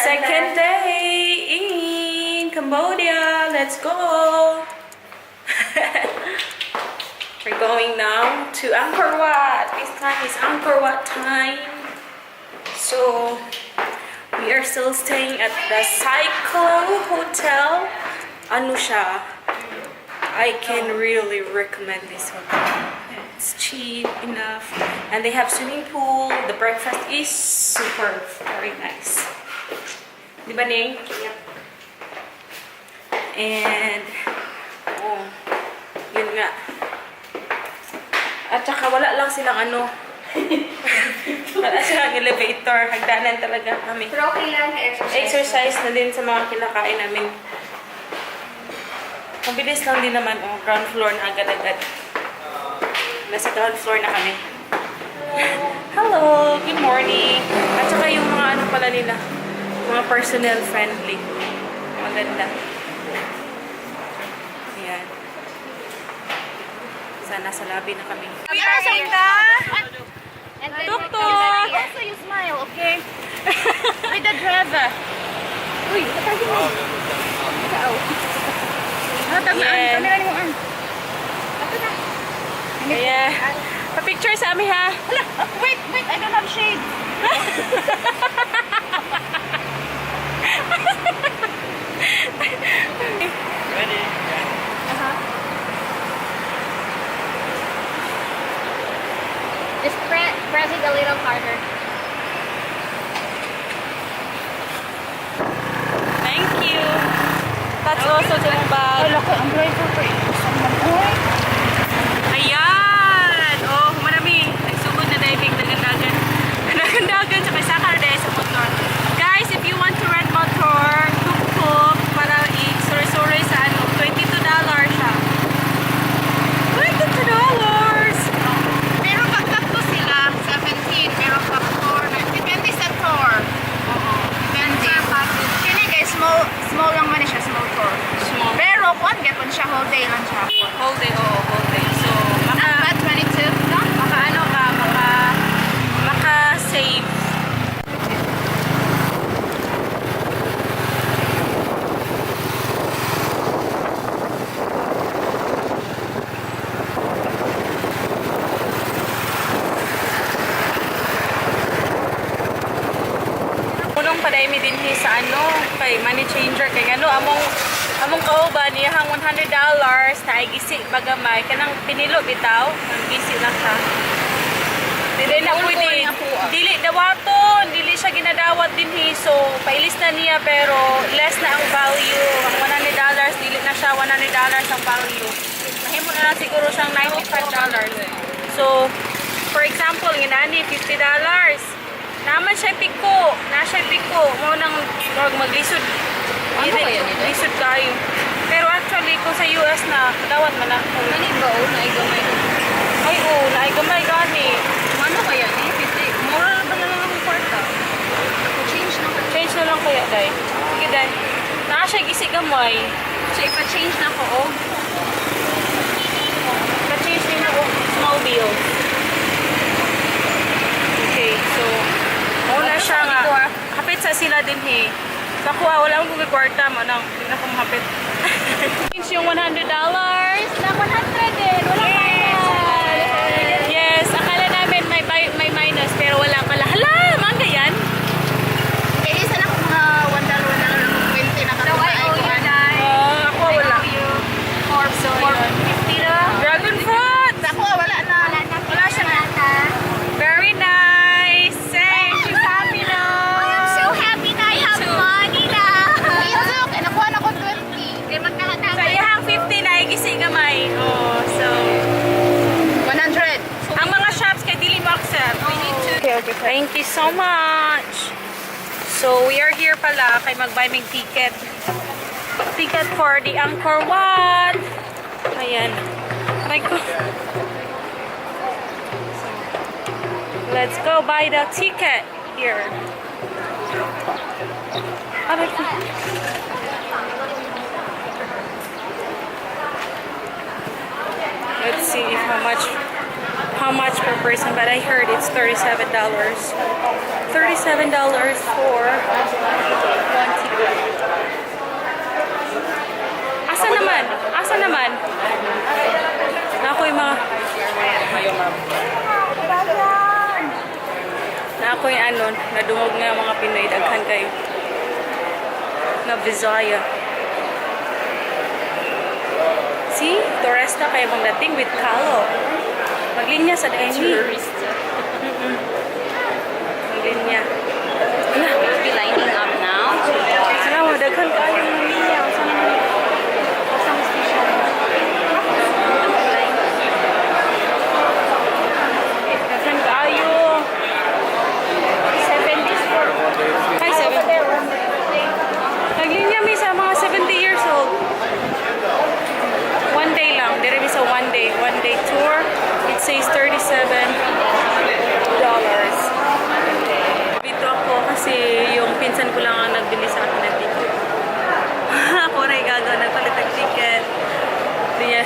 Second day in Cambodia. Let's go. We're going now to Angkor Wat. This time is Angkor Wat time. So we are still staying at the Cyclo Hotel. Ano siya? I can really recommend this hotel. It's cheap enough. And they have swimming pool. The breakfast is super very nice. Di ba, Ning? Yep. And, oh, yun nga. At saka wala lang silang ano, wala silang elevator. Hagdanan talaga kami. Pero okay lang, exercise. Exercise na din sa mga kinakain namin. Mabilis lang din naman, oh, ground floor na agad-agad. Nasa ground floor na kami. Hello! Good morning! At saka yung mga ano pala nila, mga personnel friendly. Maganda. Ayan. Sana sa lobby na kami. We are here. And then Tuk-tuk! Also, you smile, okay? With the driver. Uy, katagin mo. Ikaw. Yes. Kamera ni mo, Ann. Ito na. Ayan. Pa-picture sa amin ha. Hala, oh, wait, wait, I don't have shades. Ready? Uh-huh. Just press it a little harder. Thank you. That's also to yung bag. Wala ko, ang driver pa eh. Uy. Ayan! Oh, marami. Nagsugod na diving. Dagan-dagan. Dagan-dagan. Tsaka saka na dahil sa motor. Guys, if you want to rent motor, tuk-tuk, para i-suri-suri sa ano, $22 siya. $22! Pero pag tatlo sila, 17. Pero pag 4, depende sa tour. Oo. Depende. Kini guys, small, small lang man siya, small tour. Small. Pero kuan gyapon siya, whole day lang siya. Whole day, oo, whole day. So, Not maka, bad, 22, no? maka ano ka, maka save. Punong paday mi dinhi sa ano kay money changer kay ano among kauban iyahang $100 na ay gisi bagamay kanang pinilo bitaw ang gisi na siya. Dili na pwede. Dili dawaton, dili siya ginadawat dinhi, so pailis na niya pero less na ang value. Ang $100 dili na siya $100 ang value. Mahimo na lang siguro siyang $95. So for example, nginani $50. Naman siya piko, na siya piko, mo nang murag maglisod. Ano kaya nila? Lisod kayo. Pero actually kung sa US na dawat man na. Mani ba o? Naigamay ko. Ay oo, naay gamay gani. Ano kaya ni? 50? Mura ba na lang ang kwarta? Change na ko. Change na lang kaya, Day. Sige, Day. Naa siya gisi gamay. So, ipa-change na ko, oh. Ka-change din ako small bill. Okay, so muna siya nga. Kapit sa sila din he. Sa kuha, wala akong kwarta mo nang hindi na ako mahapit. Change yung $100. Na 100 din. Wala Yes! Yes, akala namin may minus pero wala pala. Hala, mangga yan. Kaya isa na akong mga $1, $1 lang, 20 na So, I owe you, guys. Ah, ako I wala. owe you. Four, So, four, yun. 50 na. Dragon fruit! Sa ako, wala na. Wala na. Wala siya na. Very nice! Say, she's happy now! I'm so happy na I have too. money na. Me too, kaya nakuha na ko 20. Kaya magkakatama. Sa iyahang 50 na gisi gamay. Oh, so 100. ang mga shops kay dili mo accept. We need to Okay. Thank you so much. So we are here pala kay mag-buy mig ticket. Ticket for the Angkor Wat. Ayan. Aray ko. Let's go buy the ticket here. Aray ko. Let's see if how much per person, but I heard it's $37. $37 for one ticket. Asa naman? Asa naman? Na ako yung mga na ako yung ano, nadungog nga mga Pinoy, daghan kayo. Na Visaya. See? Turista kayo bang dating with Kalo. Maglinya sa Daini. Tourist. Maglinya. Ala, We'll be lining up now. Ala, daghan kayo ng linya. Asa naman? Asa ang station? Daghan kayo. 74. Ay, 70. Naglinya mi sa mga 70 years old. One day lang. Dire mi sa one day. One day tour. It says $37. Dito ako kasi yung pinsan ko lang ang nagbili sa akin ng ticket. Ako rin gagawa, nagpalit ng ticket. Hindi niya,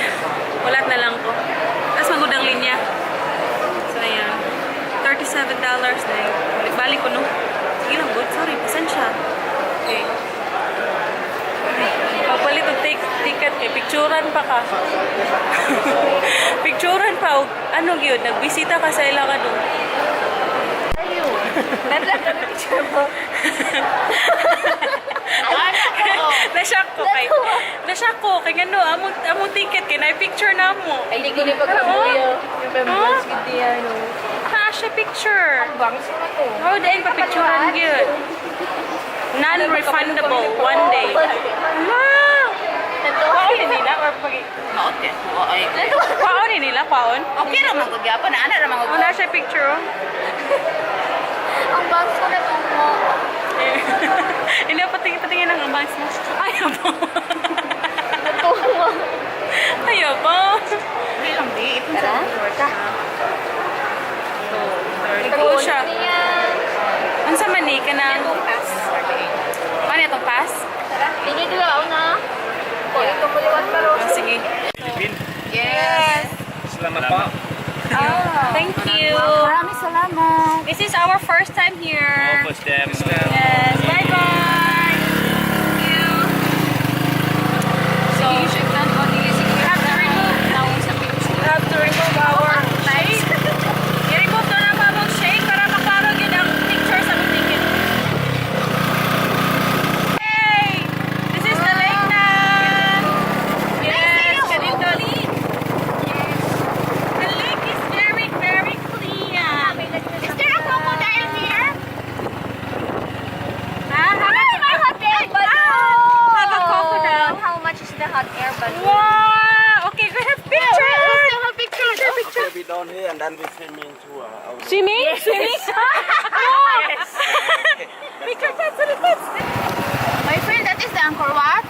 wala na lang ko. Tapos magudang linya. So, ayan. $37 na yun. Balik-balik ko, no? Sige lang, good. Sorry, pasensya. Okay. Papalit og take ticket kay picturean pa ka. Picturean pa og ano gyud, nagbisita ka sa ila ka do. Meron kami picture mo. Na-shock ko kay ngano among among ticket kay na picture na mo. Ay, hindi ko ni pagkabuyo. Remembrance gid niya no. Ha, siya picture. Bangis mo na to. Oh, dahil pa picturean gyud. Non-refundable one day. Wow! Kwaon ni nila or pag Maot eh. Oo, ay. Kwaon ni nila, kwaon. Okay ra man gud gyapon, ana ra man gud. Wala siya picture oh. Ang bangs ko na mo. Hindi, patingin, patingin ang bangs mo. Ayaw po. Natuwa. Ayaw po. Hindi lang di. Tara. Ikaw siya. Niya. Ang sa mani ka na. Pass. Paano itong pass? Tara. Hindi ko ako na. O, ito mo liwat pa ro. Oh, sige. Yes. Salamat po. Thank you. Maraming salamat. This is our first time here. First time. Yes. Bye-bye. Thank you. So, we have to remove our shade. I-remove to na among shade para maklaro yun ang picture sa among ticket. Hey! This is the lake na! Yes, ganito. The lake is very, very clean. Is there a crocodile here? Ah, Ay, hot air balloon! Have a crocodile. How much is the hot air balloon? Wow! Okay, we have picture! Have picture. Picture. Okay, we down here and then we swimming to our Swimming? Swimming? Yes! Picture, picture, picture. My friend, that is the Angkor Wat.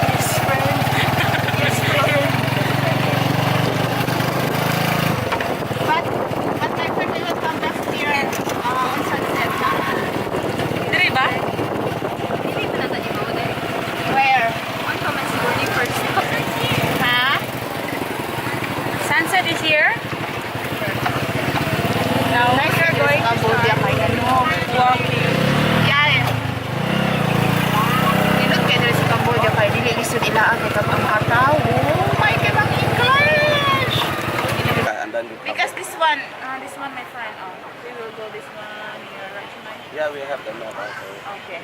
Yes, friend. Yes, friend. But my friend, we will come back here on sunset. Huh? Dire ba? Hindi pa natin ibaw din. Where? On pa man siguro ni first. Ha? Sunset is here. Now we are going to Cambodia start kay ano. walking. Yeah. Nindot kay diri sa Cambodia kay dili lisod ilaa kay kag ang mga tawo. May kay bang English. And then we come. Because this one, my friend. Oh, we will go this one here, right? Tonight. Yeah, we have the map also. Okay.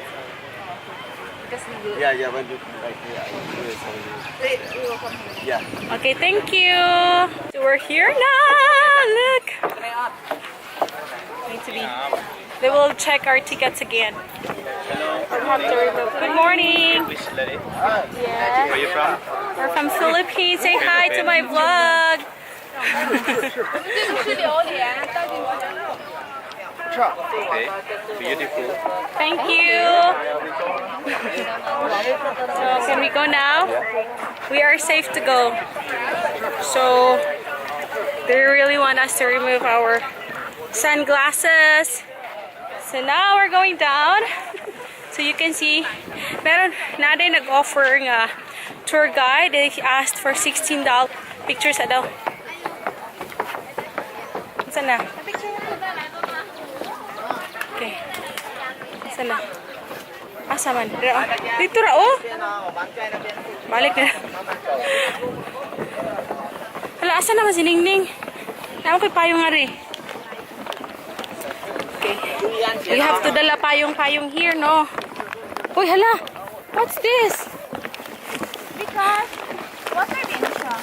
Because we will, Yeah, when you come back here, I will show you. we will come here. Yeah. Okay, thank you. So we're here now. Look. Need to be. They will check our tickets again. We have to remove. Good morning. Which lady? Yes. Where you from? We're from Philippines. Say hi to my vlog. Okay. Beautiful. Thank you. So can we go now? We are safe to go. So they really want us to remove our sunglasses. So now we're going down. So you can see, meron na din nag-offer nga tour guide. They asked for $16 pictures daw. Saan na? Picture mo ba? Sana? Asa man? Dira, oh. Dito ra oh. Balik na. Hala, asa naman si Ningning? Naa koy payong nga rin. Okay. We have to dala payong-payong here, no? Uy, hala! What's this? Because water din siya.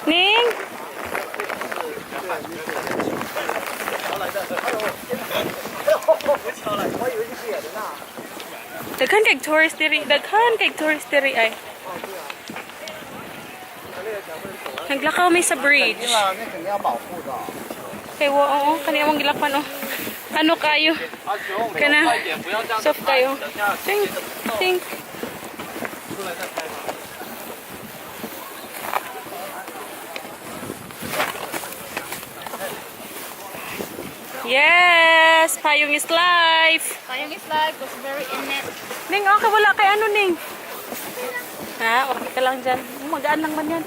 Ning? Daghan kay tourist diri, daghan kay tourist diri ay. Naglakaw mi sa bridge. Kay wo, oo, kani among gilakpan oh. Ano kayo? Kana soft kayo. Think, think. Yes, payong is life. Payong is life was very init. Ning, okay, wala kay ano, Ning. Ha, okay ka lang dyan. Magaan lang man yan.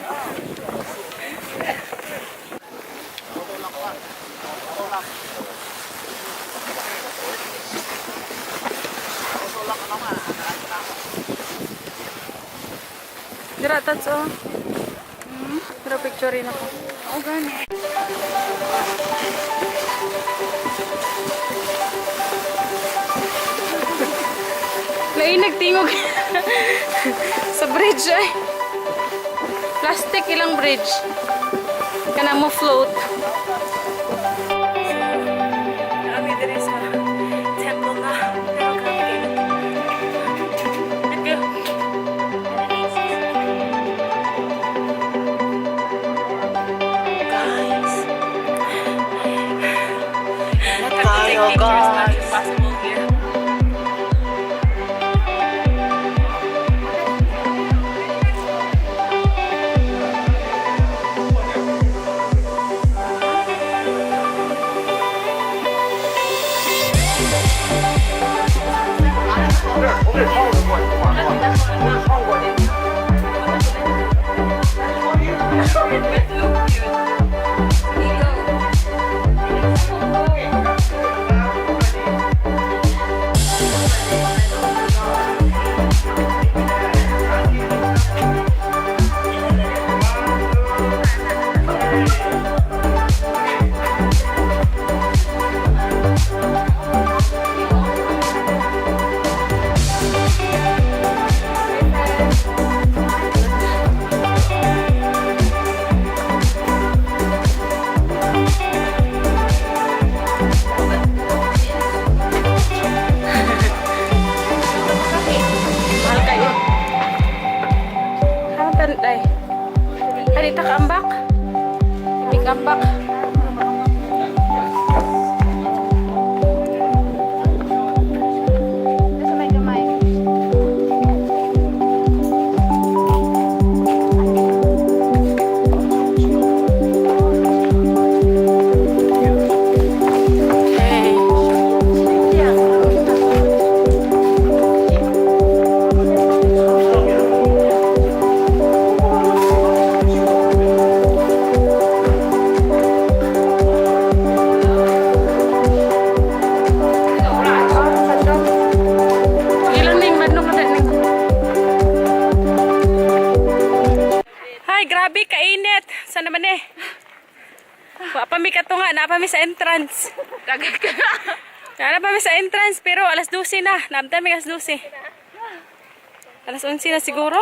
Dira, tats, oh. Dira, picture rin ako. Oo, gani. Lain nagtingog sa bridge ay. Plastic ilang bridge. Kana mo float. Kami diri sa temple na. Pero grabe kayo. Let's go. Guys. Have to take pictures as much as possible here. Mahal kayo. Hatan ay. Halita ka ambak. Ibig ambak. Nasa may gamay. Okay. Ilan ning madnong na ning. Hay, grabe kainit. Saan naman eh? Wa pa mi katunga, naa pa mi sa entrance. Dagat ka. Naa pa mi sa entrance pero alas 12 na. Naamtan mi alas 12. Alas 11 na siguro.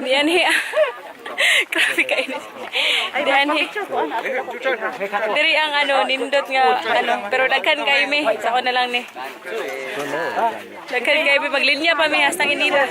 Diyan hi. Grabe ka init. Diyan hi. Diri ang ano, nindot nga ano, pero daghan kayo mi. Sa ako na lang ni. Daghan kayo mi, maglinya pa mi hastang inita.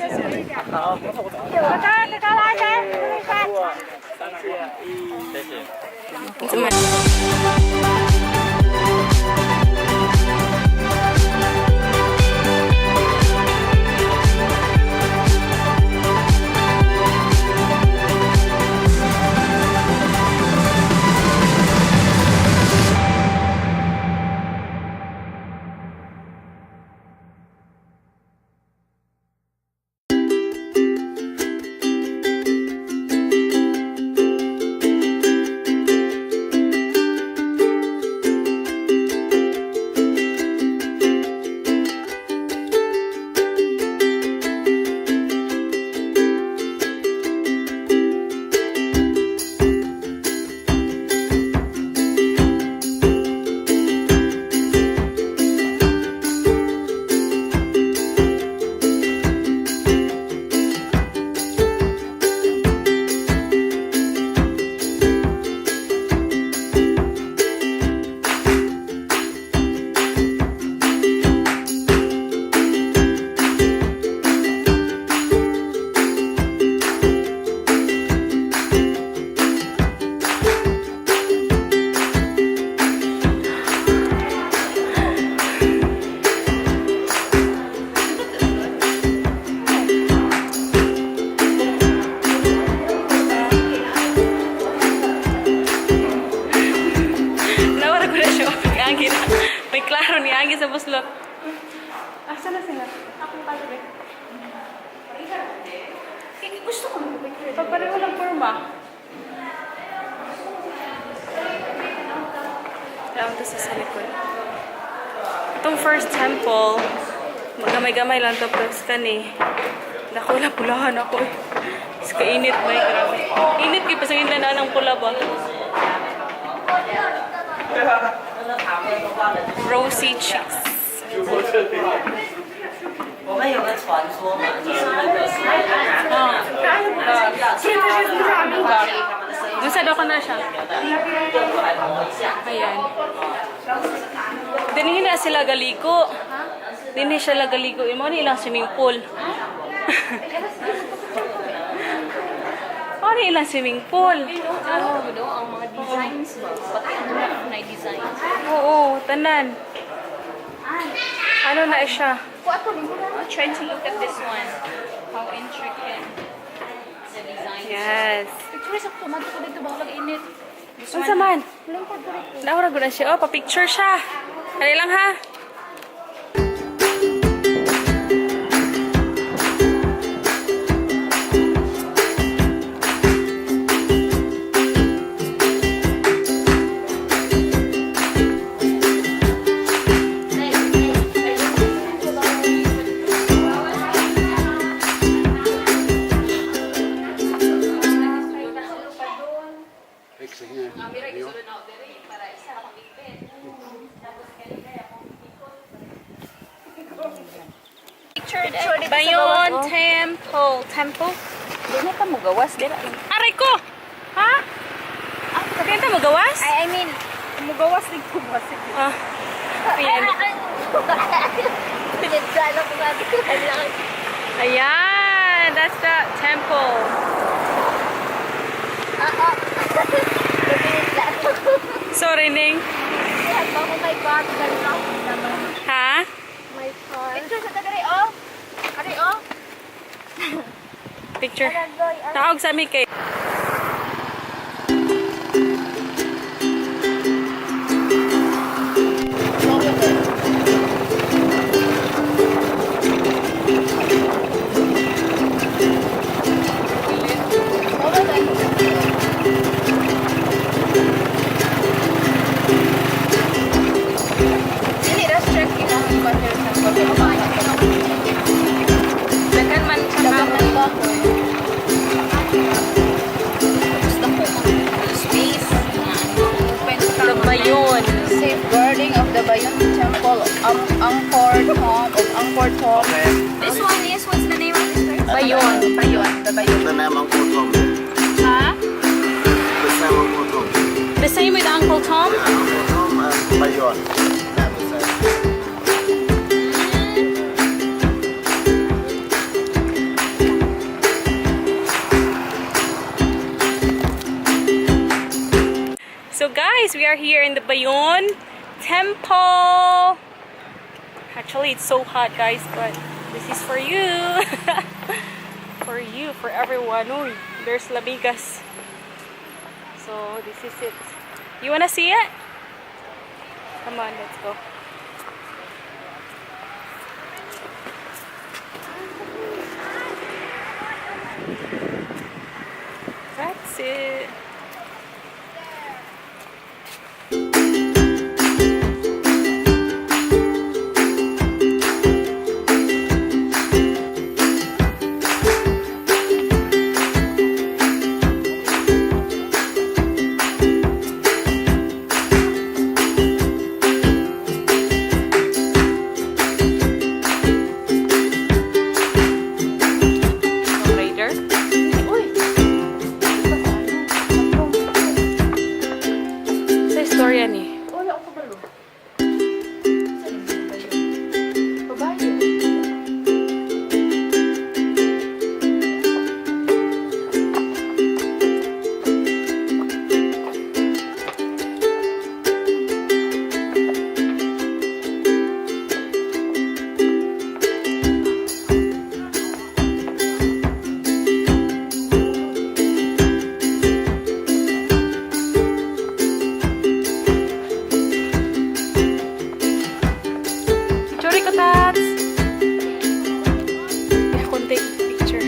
Nawara ko na siya. Niagi na. May klaro niagi sa buslot. Asa na sila? Ako pa rin. Gusto ko mag-picture. Pagpareho lang forma. Alam to sa likod. Itong first temple, gamay-gamay lang to pero kani. Dako lang pulahan ako eh. Mas kainit ba eh, grabe. Init kay pasangin na ng pula ba? Rosy cheeks. 我们有个传说嘛，就是那个是 Doon sa doko na siya. Ayan. Dinhi na sila galiko. Dinhi siya galigo. Imo ni ilang swimming pool. Mo ni ilang swimming pool. Ano, ang mga designs ba? Pati ano na na designs. Oo, tanan. Ano na siya? I'm trying to look at this one. How intricate the designs. Yes. Picture sa kumato ko dito ba init. Unsa man? Naura gud na siya. Oh, pa-picture siya. Dali lang ha. Bayon Temple. Temple? Di na ka mugawas dira. Aray ko! Ha? Kaya ta magawas? I mean, mugawas din ko ba? Ah. Ayan. Ayan! That's the temple. Sorry, Ning. Ha? Picture sa diri oh. Ari oh. Picture. Tawag sa amin kay. Dili ra check imong butter sa Daghan man siya ka. Gusto ko space na open sa The Bayon. Safeguarding of the Bayon Temple, Angkor Thom of Angkor Thom. This one is, what's the name of Bayon. Bayon. The Bayon. The name Uncle Tom. Ha? The same Uncle Tom. The same with Uncle Tom? Yeah, Uncle Tom and Bayon. Name the same. So guys, we are here in the Bayon Temple. Actually, it's so hot, guys, but this is for you. For you, for everyone. Uy, there's lamigas. So, this is it. You wanna see it? Come on, let's go. That's it. Raider. Uy! Sa istorya ni. Wala ako kabalo. Babae. Picture ko, Tats! Yeah, konting picture.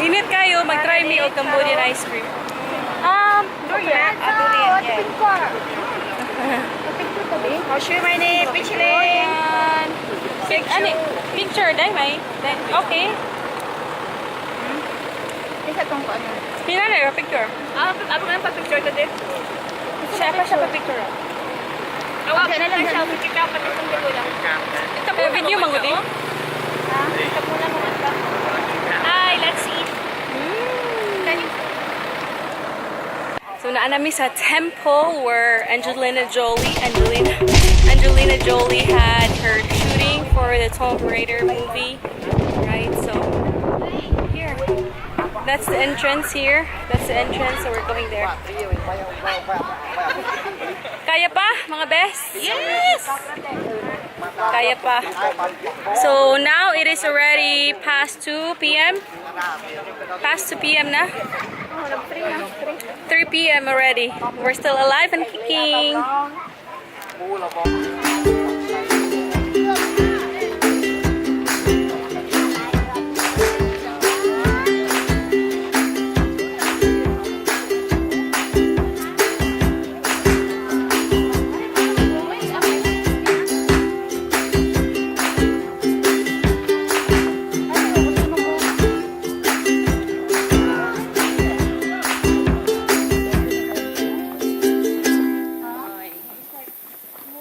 Init kayo, mag-try me og Cambodian ice cream. Durian. Ah, durian. Yeah. Oh, sure, my name. Picture. Durian. Pic ano, picture, dai may. Dai, okay. Isa tong ko ano. Pila na yung picture. Ah, ako nga pa-picture ko din. Siya pa siya pa picture. Awa, na lang siya. Kita pa itong lang. Eh, video man gud eh. Hi, let's eat. So naa nami sa temple where Angelina Jolie had her shooting for the Tomb Raider movie, right? So here, that's the entrance here. That's the entrance. So we're going there. Kaya pa, mga bes? Yes! Kaya pa. So now it is already past 2 p.m. Past 2 p.m. na. 3 p.m. already. We're still alive and kicking.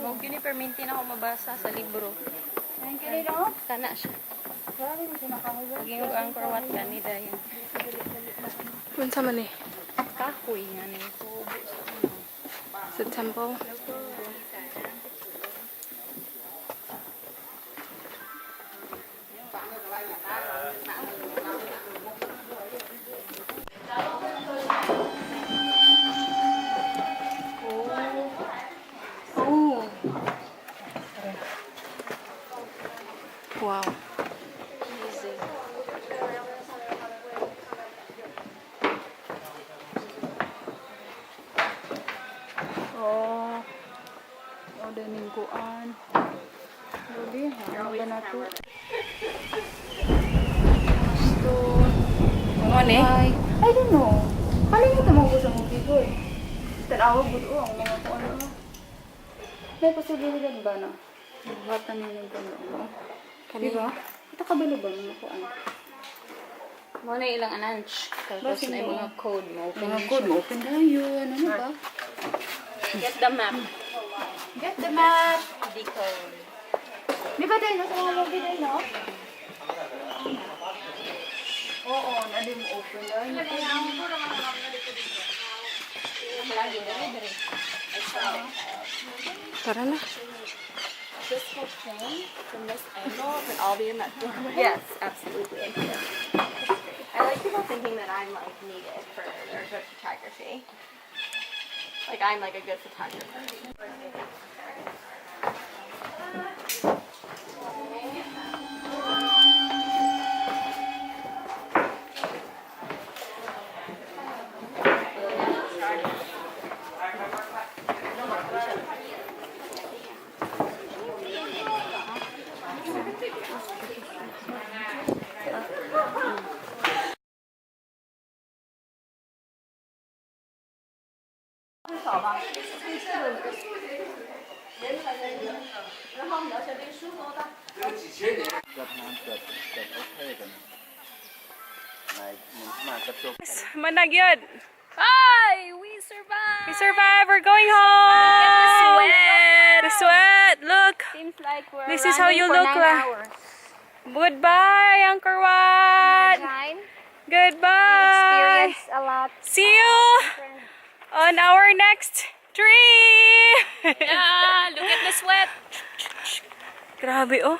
Mo gini permintin ako mabasa sa libro. Kana siya. Paging og Angkor Wat kani dayon. Unsa man eh? Kahoy nga ni. Sa temple. Oh. Wow. Easy. Oh. Oh, daningguan. Lodi, ano ba na to? Ano eh? I don't know. Tanawa gud oh, ang mga kuan oh. May posibilidad ba na? Buhatan ninyo kuno oh. Di ba? Ito kabalo ba mga kuan? Mo na ilang announce. Tapos na yung mga code mo. Open. Mga code mo open dayon. Ano ba? Get the map. Get the map. Decode. Di ba dahil nasa mga lobby dahil no? Oo, nadi mo open dahil. Tara na. This whole thing from this angle would all be in that doorway. Yes, absolutely. I like people thinking that I'm like needed for their good photography. Like I'm like a good photographer. เกือบน้ำเกือบเกือบโอเคกันนายมันมากับโชค Managyod. Hi, we survived. We survived. We're going home. The sweat. The sweat. Look. Seems like we're This is how running you for look 9 like. hours. Goodbye, Angkor Wat. Time. Goodbye. Experience a lot. See you on our next trip. Yeah, look at the sweat. Grabe oh.